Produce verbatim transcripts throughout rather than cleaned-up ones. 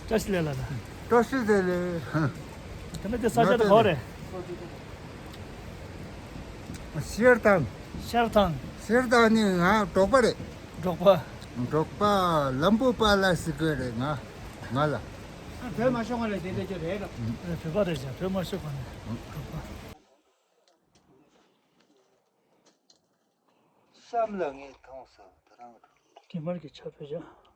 བཀྲ་ཤིས་བདེ་ལེགས། བཀྲ་ཤིས་བདེ་ལེགས། དེ་ནས་དེ་ས་ཆ་དེ་ག་པར་རེད། ཤེར་ཐང་། ཤེར་ཐང་། ཤེར་ཐང་ནི་ང་འབྲོག་པ་རེད། འབྲོག་པ། འབྲོག་པ་ལམ་བུ་པ་ལ་ཟེར་གི་རེད། ང་ང་ལ། བོད་མ་ཤོར་གོང་ལ་དེ་འདྲ་ཅིག་རེད་ལ། བོད་པ་རེད་ཤག་བོད་མ་ཤོར་གོང་ནས་འབྲོག་པ། གཤམ་ལ་ངས་མཐོང་སོང་། དེ་རང་རེད། དེ་མར་གྱི་ཆ་ཕེ་ཤག་དེ་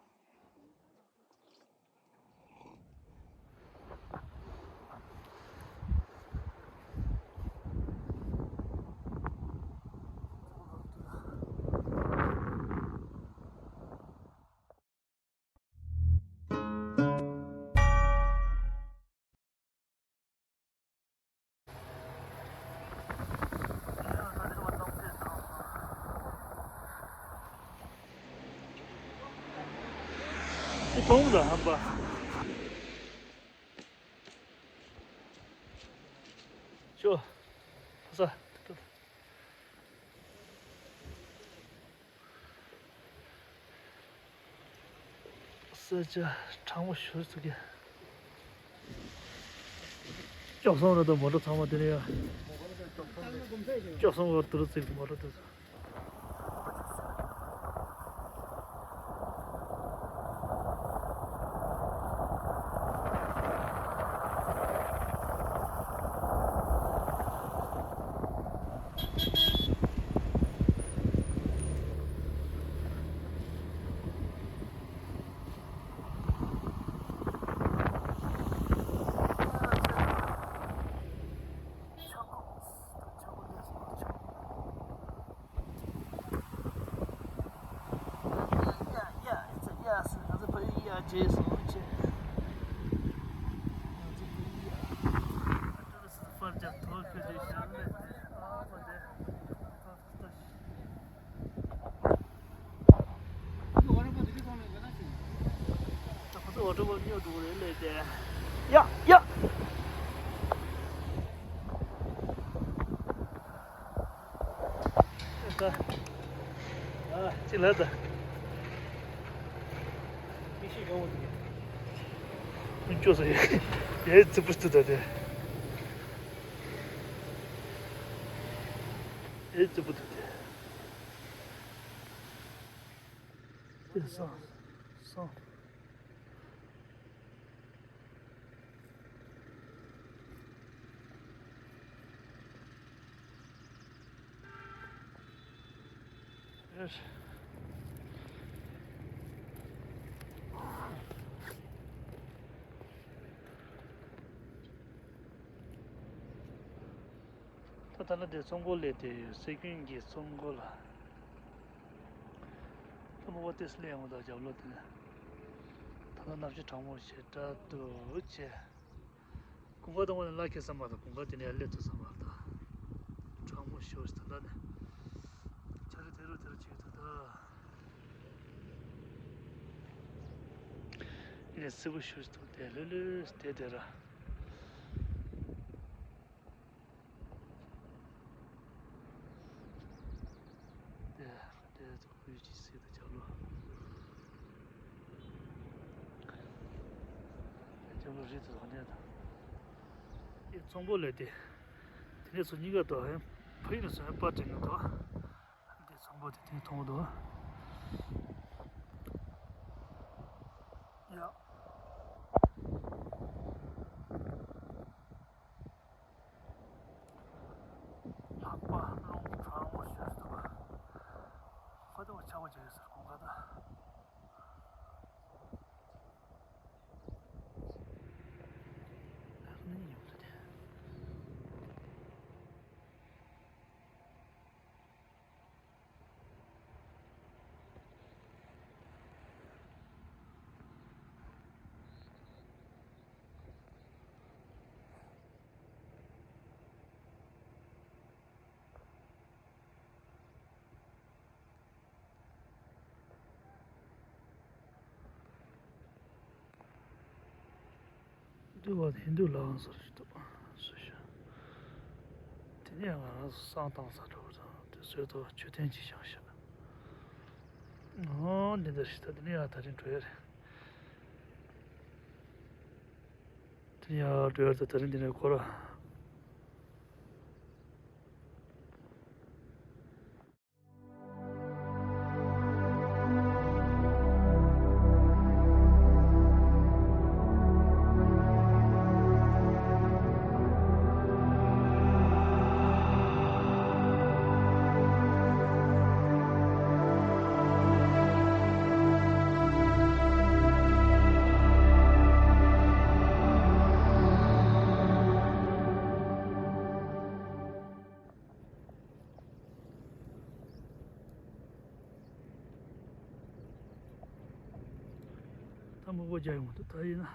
གཏོང་ར་ཧམ་པ། ཤོ། ཕ་ས། ས་ཆ་གྲང་མོ་ཞེ་པོ་ཅིག་གི། སྐྱོབ་སོང་རེད་དོ། མོ་ཊ་ཚང་མ་དེ་ནས་ཡ། སྐྱོབ་སོང་བར་དུ་རུ་བརྩིགས་མོ་ཊ་དེ་ཚོ། ཡ་ཡ། ཨ་ཅི་ལ་ད། མི་ཤི་གང་བ་དེ། མི་ཅོ་ས་ཡ། ཡ་ཙི་པུ་ཏུ་ད་དེ། ཡ་ཙི་པུ་ཏུ་དེ། དེ་སང་སང་། ཨེ། ད་ལྟ་ན་དེ་ཚོང་སྒོ་ལས་དེ་ཡོད། སྲོལ་རྒྱུན་གྱི་ཚོང་སྒོ་ལ། ལྷ་མོ་བ་ཏི་སི་ལེ་ཡོང་དང་རྒྱབ་ལོགས་དེ་ནས། ད་ལྟ་གནམ་གཤིས་གྲང་མོ་ཞེ་དྲག་འདུག་བྱས། དགུན་ཁ་དང་པོ་ནས་ལ་ཁེ་ས་མ་དང་དགུན་ཁ་དེ་ནས་སླེབས་ཐུབ་ས་མ་རེད་ད། གྲང་མོ་ཞེ་པོ་ཞིག་ད་ལྟ་ནས། ཆ་རེ་དེ་རུ་དེ་རུ་བྱེད་ཐུབ་ད། ཡིན་ནས་སིལ་བུ་ཞེ་པོ་ཞིག་འདུག་དེ་ལྷོད་ལྷོད་དེ་དེ་ར། དེ་དེ་ཚོ་ཁོའི་ཅི་སྲིད་དུ་ཆག་ལོ། ཆག་ལོ་རི་དུ་ཟོག་ནས་དང་། དེ་ཚོང་པོ་ལས་དེ། དེ་ནས་སུ་གཉིས་ཀ་དོ་ཧེ། ཕ་ཡིན་ན་སུ་ཧེ་པ་དྲན་གི་དོ། དེ་ཚོང་པོ་དེ་དེ་མཐོང་དོ། ཡ། ལྷགས་པ་རླུང་གྲང་མོ་ཞིག་འདུག་པ། ཁོ་ཚོ་ཆག་པ་བྱས་ཟེར་དགོངས་ཀ་ད། ལྷགས་ནས་ཡོང་དུ་དེ། འདི་བ་ཧིན་རྡུ་ལའང་ཟེར་ཞིག་འདུག་སུ་ཞིག་དེ་ནས་ང་རང་ཚོ་བསང་བཏང་ས་འགྲོ་བ་དང་དེ་ཚོའི་ཐོག་མཆོད་རྟེན་གཅིག་བཞེངས་ཤག་ཨོ་འདི་འདྲ་ཞིག་ད་དེ་ནས་ཡང་ད་རིང་འགྲོ་ཡ་རེད། ཡ་འགྲོ་ཡར་ད་དེ་རིང་འདི་ནས་འཁོར། ད་མགོ་སྐོར་རྒྱག་ཡོང་འདུག་ད་ཡིན་ན།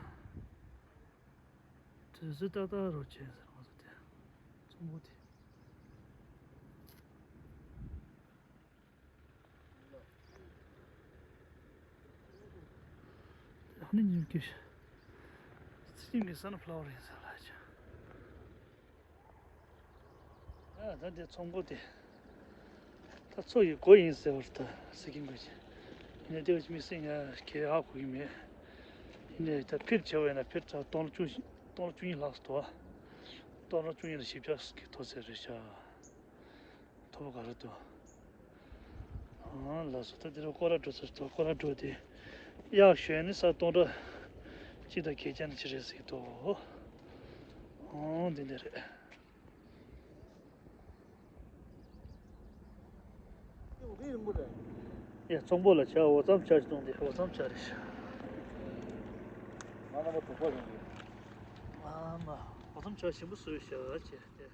དུས་ཚོད་ཏག་ཏག་རོགས་བྱས་ཟེར་ང་ཚོ་དེ། ཚོང་པོ་དེ། ཨ་ནི་ཉིན་གྱི་ཚིག་ཉིན་གྱི་སན་ཕ་ལ་ཝར་ཡིན་ཟེར་ལ་ཅི། ཨ་ད་འདི་ཚོང་པོ་དེ། ད་མཚོ་ཡི་མགོ་ཡིན་ཟེར་བར་ད་ཟེར་གྱིན་པ་ཅི། ཡིན་ནའི་དེ་བ་ཅི་མི་སྲིད་ང་ཁྱེད་ཧ་གོ་གི་མེད། ཡིན་ནའི་ད་ཕིར་བྱ་བས་ན་ཕིར་ཚ་སྟོང་ལོ་བཅུ་བཞི་སྟོང་ལོ་བཅུ་གཉིས་ལྷག་སུ་དོ། སྟོང་ལོ་བཅུ་གཉིས་ལ་བཞི་བརྒྱ་གི་ཐོ་ཚད་རེད་ཤག་ཐོ་བ་ག་རེ་འདུག་ཨང་ལགས་སོ། ད་འདི་རུ་སྐོར་ར་འགྲོ་ཚར་ཏོ། སྐོར་ར་འགྲོ་དེ་གཡག་ཞོན་ནི་ས་སྟོང་ཕྲག་གཅིག་དང་བརྒྱད་བརྒྱ་ནི་ཅི་རེད་ཟེར་གི་འདུག་ཨང་འདི་འདི་རེད། ཡ་ཚོང་པོ་ལ་བྱ་འོ་ཙམ་བྱ་ཞིག་གཏོང་དེ་འོ་ཙམ་བྱ་རེད་ཤག་ང་རྣམ་པ་དོགས་པ་ཡོང་གི་ཨ་མ་འོ་ཙམ་བྱ་ཞིམ་པོ་བཟོས་ཤག་ཅེས་ཏེ།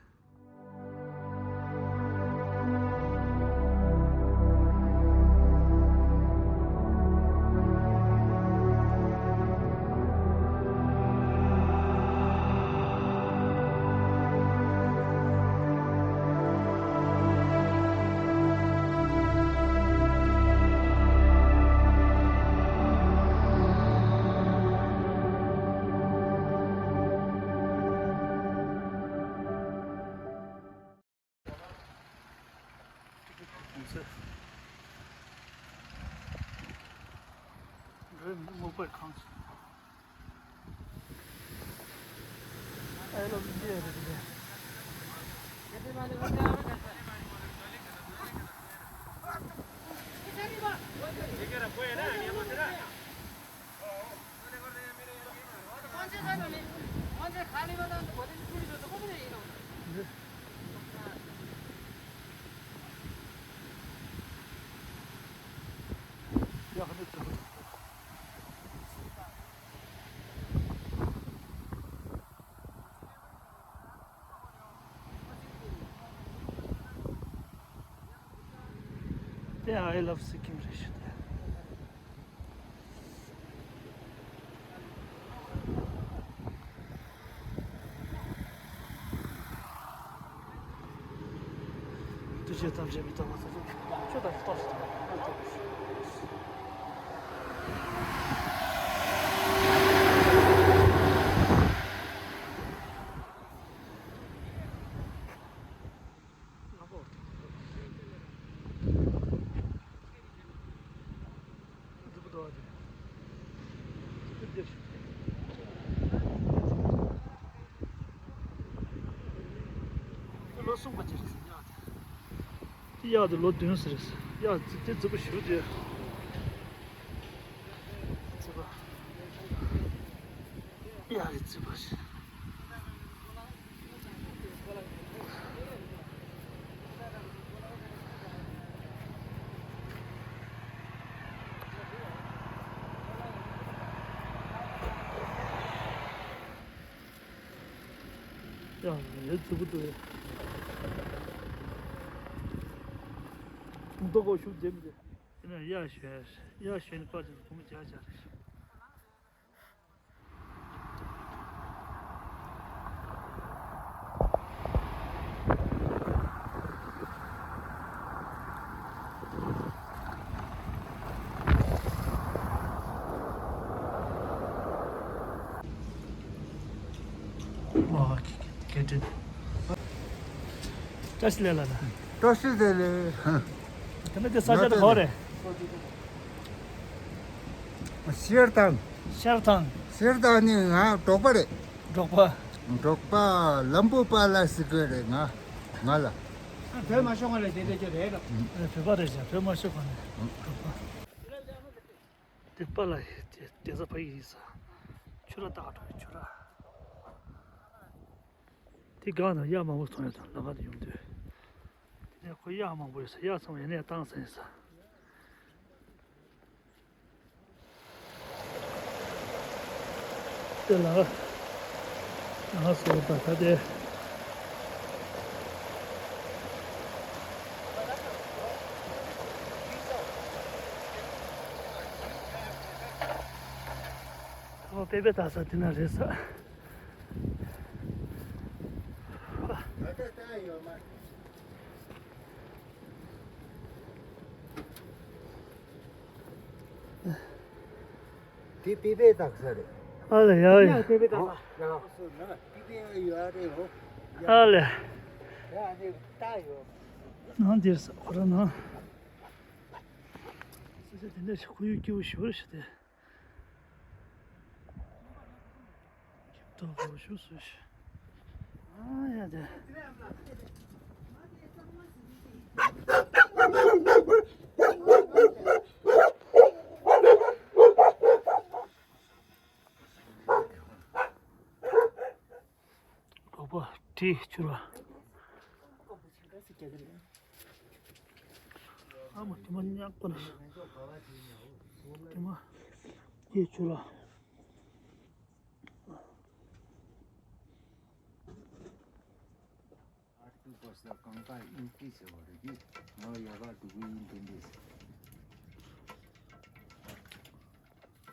འགྲོ་མི་སྨུག་པའི་ཁང་ཚུགས། ཨེ་ལོ་མི་འདི་རེད་འདི། དེ་I love Sikkim རེད་ཤག་དེ། ཏུ་ཆེ་ཐམས་ཅད་མི་རྟག་པ་ཚོ་ཁྱོད་དང་ལྟོས་སོ། ལོ་གསུམ་པ་ཅི་རེད་ཟེར་ཡག་དེ། དེ་གཡག་དེ་ལོ་བདུན་ཟེར་རེད་ཟེར། གཡག་དེ་རྫི་པོ་ཞེ་པོ་དེ། རྫི་པོ། གཡག་གི་རྫི་པོ་ཞིག་ཡ་ལས་རྫི་པོ་འདུག་མདོ་ཁོག་ཤུགས་རྒྱབ་མི་དེ། དེ་ནས་གཡག་ཞོན། གཡག་ཞོན་ནས་པར་བྱས་ནས་སྒོར་མོ་བརྒྱ་བརྒྱ་རེད། ཨོ་ཁེ་ཁེ་ཁེ་ཏྲེ། བཀྲ་ཤིས་བདེ་ལེགས་ལགས། བཀྲ་ཤིས་བདེ་ལེགས། དེ་ནས་དེ་ས་ཆ་དེ་ག་པར་རེད། ཤར་ཐང་། ཤར་ཐང་། ཤར་ཐང་ནི་ང་འབྲོག་པ་རེད། འབྲོག་པ། འབྲོག་པ་ལམ་བུ་པ་ལ་ཟེར་གི་རེད། ང་ང་ལ། བོད་མ་ཤོར་གོང་ལ་དེ་འདྲ་ཅིག་རེད་ལ། བོད་པ་རེད་ཅེས། བོད་མ་ཤོར་གོང་ནས་འབྲོག་པ། དེ་པ་ལ་དེ་དེ་ས་ཕ་ཡི་ཡིན་ས། ཆུ་ར་ཏག་འགྲོ་ཡི་ཆུ་ར། དེ་སྒང་ན་གཡག་མང་པོ་མཐོང་ཡོད་དང་ལམ་ཁ་དུ་ཡོང་དུས། དེ་ནས་ཁོ་གཡག་མང་པོ་ཡོད་ས། གཡག་ཚང་མ་ཡ་ནས་བཏང་ས་ཡིན་ས། དེ་ལ་ང་སོ་ད་ད་དེ། ད་པེ་པེ་ད་ས་དེ་ན་རེད་ས། ད་ད་ད་ཡོད་མ། དེ་པི་པའི་རྟགས་ས་རེད། ཨ་ལེ་ཡ་ཡ། ཡ་པི་པའི་རྟགས་ས། ཡ། སོ་ན་པི་པའི་ཡ་རེད་ཧོ། ཡ། ཨ་ལེ། ཡ་ཨ་ནི་རྟགས་ཡོད། ནང་འདིར་ས་ཁོ་ར་ན། སོ་སོ་དེ་འདྲ་ཞིག་ཁོར་ཡུག་སྐྱིད་པོ་ཞིག་རེད་ཤག་དེ། ཏོག་ཏོག་ཞུ་སུ་ཞུ། ཨ་ཡ་དེ། གོག་པ་དྲི་ཆུ་ར། ཨ་མ་དེ་མ་ཉག་པ་ན། དེ་མ་དེ་ཆུ་ར། ཨར་ཏུ་བོ་ས་གང་ག་ཨིན་ཏི་ཟེར་བ་རེད་དེ། ང་ཡ་ག་འགྲོ་གི་ཡིན་དེ་འདྲས།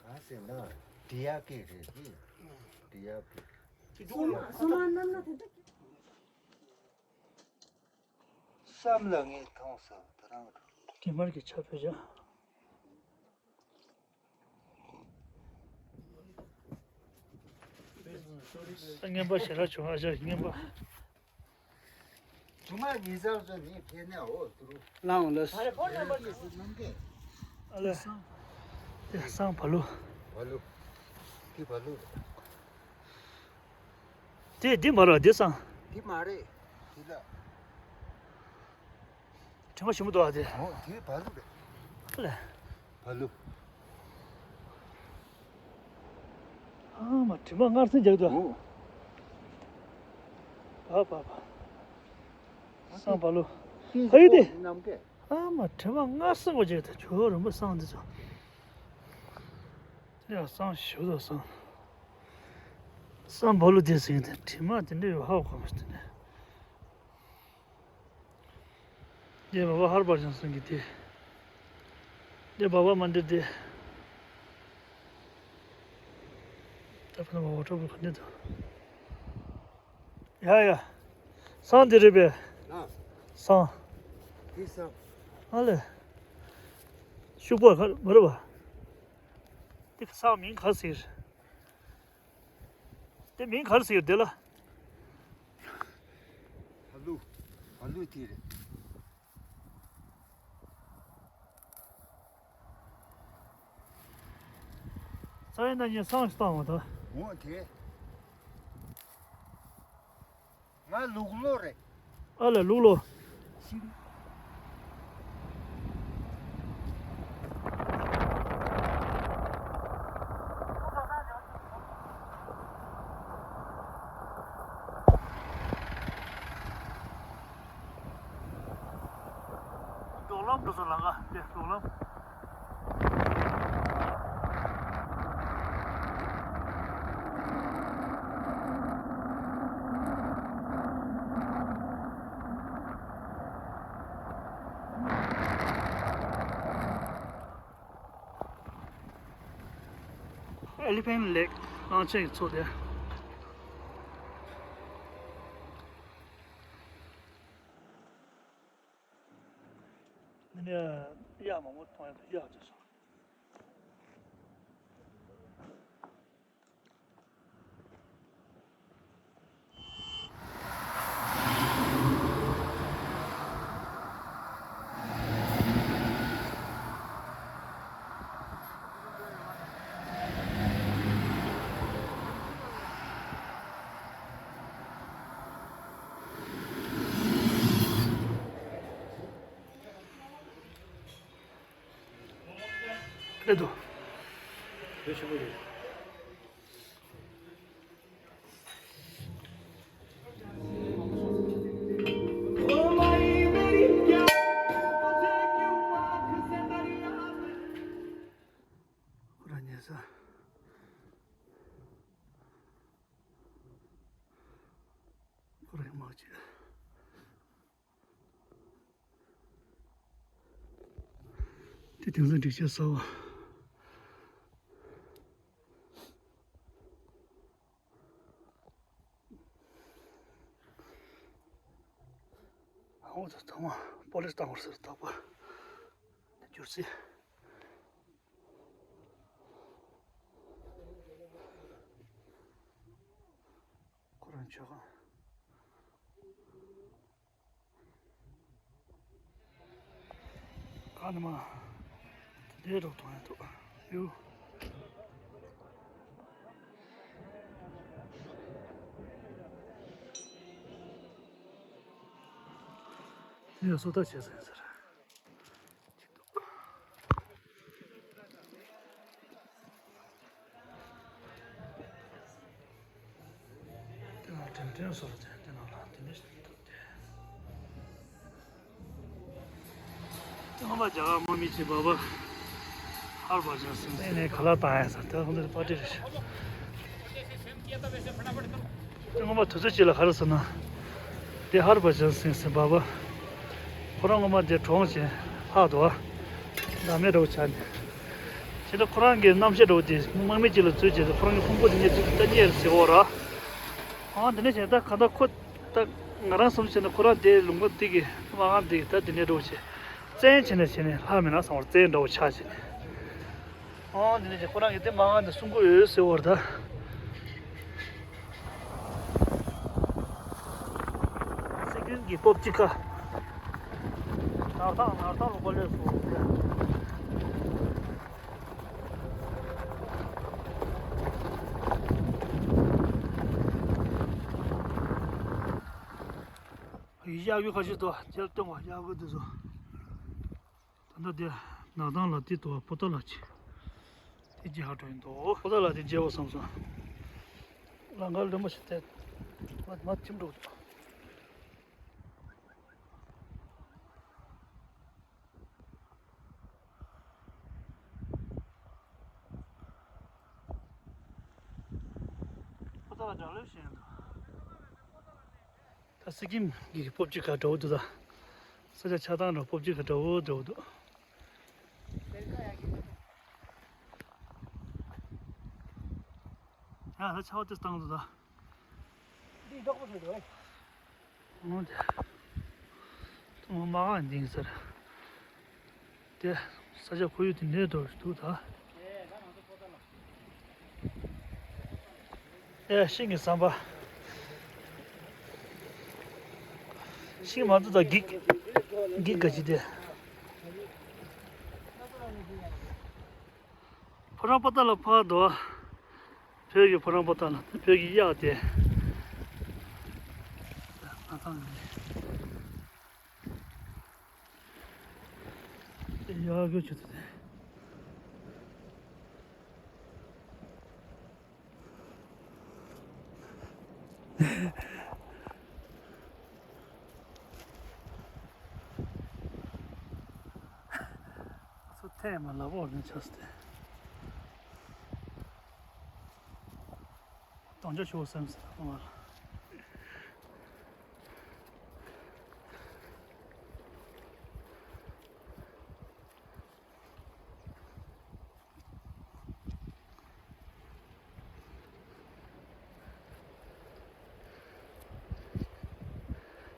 ག་ཟེར་ན་འབྲི་ཡག་གི་རེད་དེ། འབྲི་ཡག་གི། སོ་མ་སོ་མ་རྣམ་སྣ་དེ་འདྲ། བསམ་ལ་ངས་མཐོང་སོང་ད་རང་། དྲི་མར་གྱི་ཆ་ཕོད་བྱ། རྔན་པ་ཞེ་དྲག་བྱུང་ཨ་ཅག་རྔན་པ། དུ་མ་ཉི་ཟག་ཚོ་ནི་ཕེ་ནས་འོ་དུ་རུ། ལའང་ལ། ཨ་ལེ། དེ་སང་བ་ལུ། བ་ལུ། དེ་བ་ལུ། དེ་འདི་མ་རེད་འདི་སང་། འདི་མ་རེད། འདི་ལ། དྲི་མ་ཞིམ་པོ་འདུག་ཨ་དེ། འོ་དེ་བ་ལུ་རེད། ཨ་ལེ། བ་ལུ། ཨ་མ་དྲི་མ་མངར་སེ་རྒྱག་འདུག་འོ། བ་བ་བ། སང་བ་ལུ། ཧ་ཡི་དེ། ནམ་མཁའི། ཨ་མ་དྲི་མ་མངར་སེ་འོ་རྒྱག་འདུག་ཇོ་རིན་པོ་སང་འདི་ཚོ། དེ་ཡང་སང་ཞིམ་པོ་འདུག་སང་། སང་བ་ལུ་དེ་ཟེར་གི་དེ་དྲི་མ་དེ་འདྲ་ཡོད་ཧ་གོ་མ་སྟེ་ནས། འདི་བ་བ་ཧར་པར་ཅང་སང་གི་དེ། འདི་བ་བ་མ་འདི་དེ། ད་ཕ་ན་བ་བ་ཁྲོ་བོ་ག་འདི་དང་། ཡ་ཡ། སང་འདི་རེད་པས། ལགས། སང་། འདི་སང་། ཨ་ལེ། ཤུག་པ་ག་མ་རེད་པ། འདི་སང་མིང་ག་ཟེར། དེ་མིང་ག་རེ་ཟེར་དེ་ལ། བ་ལུ། བ་ལུ་དེ་རེད། ས་ཡ་ན་ཉེ་སང་ཞིག་བཏང་བ་ད། འོ་དེ། ང་ལུག་ལོ་རེད། ཨ་ལ་ལུག་ལོ། ཤི། འབྲོག་ལམ་འགྲོ་ས་ལ་ང་དེ་འབྲོག་ལམ། Elephant Lake གླང་ཆེན་གྱི་མཚོ་དེ། འདི་ནས་གཡག་མང་པོ་མཐོང་ཡག་འདུག་གཡག་དེ་ཚོ། རེད་དོ། ཁོ་རང་ཉལ་ས། ཁོ་རང་མ་བྱེད། དེ་དེང་སང་སྒྲིག་ཆས་གསར་བ། ཨ་འོ་ད་ཐོག་མ་པོ་ལིས་བཏང་བར་ཟེར་དག་པ་འགྱུར་སྲིད། ཁོ་རང་མཆོད་ཁང་། ཨ་ནི་མ། དེ་རོགས་གཏོང་ཡ་འདུག་ཡུ། དེ་ཡང་སོ་ལྟ་བྱས་ཟིན་ཟེར། དེ་ནང་དྲན་དྲན་སོར་དེ་དེ་ནང་ལ་དེ་འདྲ་ཞིག་འདུག་སྟེ། དེ་ཧོན་པ་རྒྱ་གར་དམག་མི་གཅིག་བབ་པ་ཧར་པ་ཅན་སིང་སེ་ནས་ག་ལ་བཏང་ཡ་ས་དེ་ཧོན་པ་པ་ཏི་རེད་ཤག་དེ་ཧོན་པ་དུས་ཚོད་གཅིག་ལ་ག་རེ་ཟེར་ན། དེ་ཧར་པ་ཅན་སིང་སེ་བབ་པ། ཁོ་རང་སྔོན་མ་དེ་གྲོངས་བྱས་ལྷག་འདུག་བ། བདག་མེད་འདྲ་བོ་ཆགས་ནས། དེ་ལ་ཁོ་རང་གི་རྣམ་ཤེས་འདྲ་བོ་དེ་དམག་མི་གཅིག་ལ་འཛུལ་བྱས་ཏེ་ཁོ་རང་གི་ཕུང་པོ་དེ་ངས་ཅིག་ལ་བཏང་ཉེ་ཟེར་འོ་ར། ཨང་དེ་ནས་བྱས་ད་ག་ད་ཁོ་ད་ང་རང་བསམ་བྱས་ན་ཁོ་རང་དེ་ལུང་པ་འདི་གི་མ་ཨང་འདི་གི་ད་དེ་ནས་འདྲ་བོ་བྱས། བཙན་བྱས་ནས་བྱས་ནས་ལྷག་མེད་ན་བསམ་བར་བཙན་འདྲ་བོ་ཆགས་བྱས་ནས། ཨང་དེ་ནས་བྱས་ཁོ་རང་གི་དེ་མ་ཨང་དེ་གསུང་གི་ཡོད་ཟེར་འོ་ར་ད། སི་ཀིམ་གྱི་སྤོབས་ཅི་ཁ། ནར་ཐང་ནར་ཐང་ལུང་པ་སླེབས་སོང་། གཡག་རྒྱུག་ཁ་ཤས་འདུག་དེར་སྟོན་པ་གཡག་རྒྱུག་དེ་ཚོ། ད་ལྟ་དེ་ནག་ཐང་ལ་དེ་དུ་བ་པོ་ཏ་ལ་ཆེ། དེ་རྗེས་ཧ་འགྲོ་ཡིན་འདུག་པོ་ཏ་ལ་དེ་རྗེས་བ་བསམ་སོང་། ལང་ཀར་ལོན་པོ་ཞིག་དེ་མ་མ་ཁྱིམ་འགྲོ་འདུག་པོ་ཏ་ལ་འདྲ་ལོས་བཞིན་འདུག་ད་སི་ཀིམ་གྱི་སྤོབས་ཅི་ག་འདྲ་བོ་འདུག་ད། ས་ཆ་ཆགས་སྟངས་འདྲ་སྤོབས་ཅི་ག་འདྲ་བོ་འདྲ་བོ་འདུག་ཡ་ད་ཆར་པ་དེ་བཏང་འདུག་ད། འདི་འདྲ་པོ་ཞིག་འདུག་འོ་དེ། ཐུང་མ་གང་འདིང་ཟེར། དེ་ས་ཆ་ཁོར་ཡུག་དེ་འདྲའི་འདྲ་བོ་ཞིག་འདུག་ད། ཨེ་ཤིང་གི་ཟམ་པ། ཤིང་མ་འདུག་ད་འགྱིག་འགྱིག་ག་ཅི་དེ། ཕོ་བྲང་པོ་ཏ་ལ་ཕར་འདུག་བོད་ཀྱི་ཕོ་བྲང་པོ་ཏ་ལ་བོད་ཀྱི་གཡག་དེ། ང་ཚང་གི་དེ་གཡག་གི་ཆུ་ཚོད་དེ། ཚོ་ཐད་མ་ལབ་འོར་ནས་ཆགས་སྟེ། གདོང་ཅོག་ཆུ་བོ་སེམས་སུ་ལ།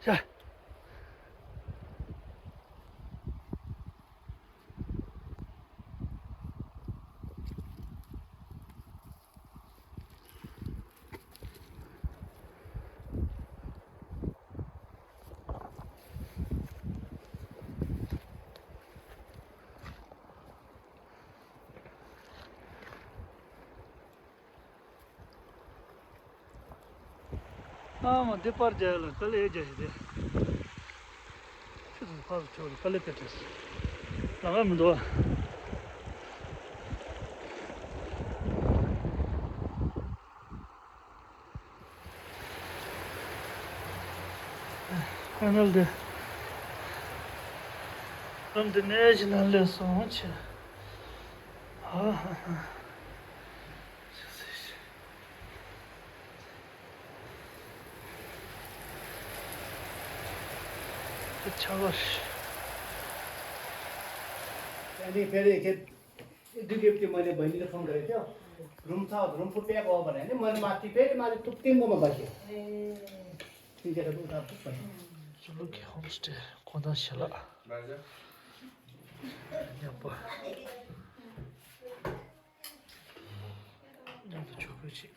ཤ། ཨ་མ་འདི་པར་རྒྱག་ལ་དཀའ་ལས་རྒྱག་ཞིག་དེ། ཆུ་ཚོད་ཕར་ཚུར་ཕྱོགས་ལ་དཀའ་ལས་དེ་དྲན་སོང་། ལམ་ཁ་མི་འདུག་ཨ། ཨ་ནལ་དེ། རམ་དེ་ནས་ཅི་ན་ལས་སོང་ཆེ། ཧ་ཧ་ཧ། དེ་ཆ་བ་ཤི། ཨ་ནི་ཕེ་རེ་ཁེ། དུག་གེབ་ཀྱི་མ་ནི་བ་ནི་ལ་ཁོང་ག་རེ་ཅོ། རུམ་ཚ་རུམ་ཕུ་པེ་གོ་བ་ནི་མ་ནི་མ་ཏི་པེ་རི་མ་ནི་ཐུབ་ཏིང་མོ་མ་བ་ཤེ། ཏིང་ཅེ་ར་དུག་ཐབ་ཐུབ་པ་ཤེ། ཅུ་ལུ་ཀི་ཧོམ་སྟེ་ཁོང་ད་ཤེ་ལ། ཉམ་པ། ཉམ་པ་ཆོ་པོ་ཅིག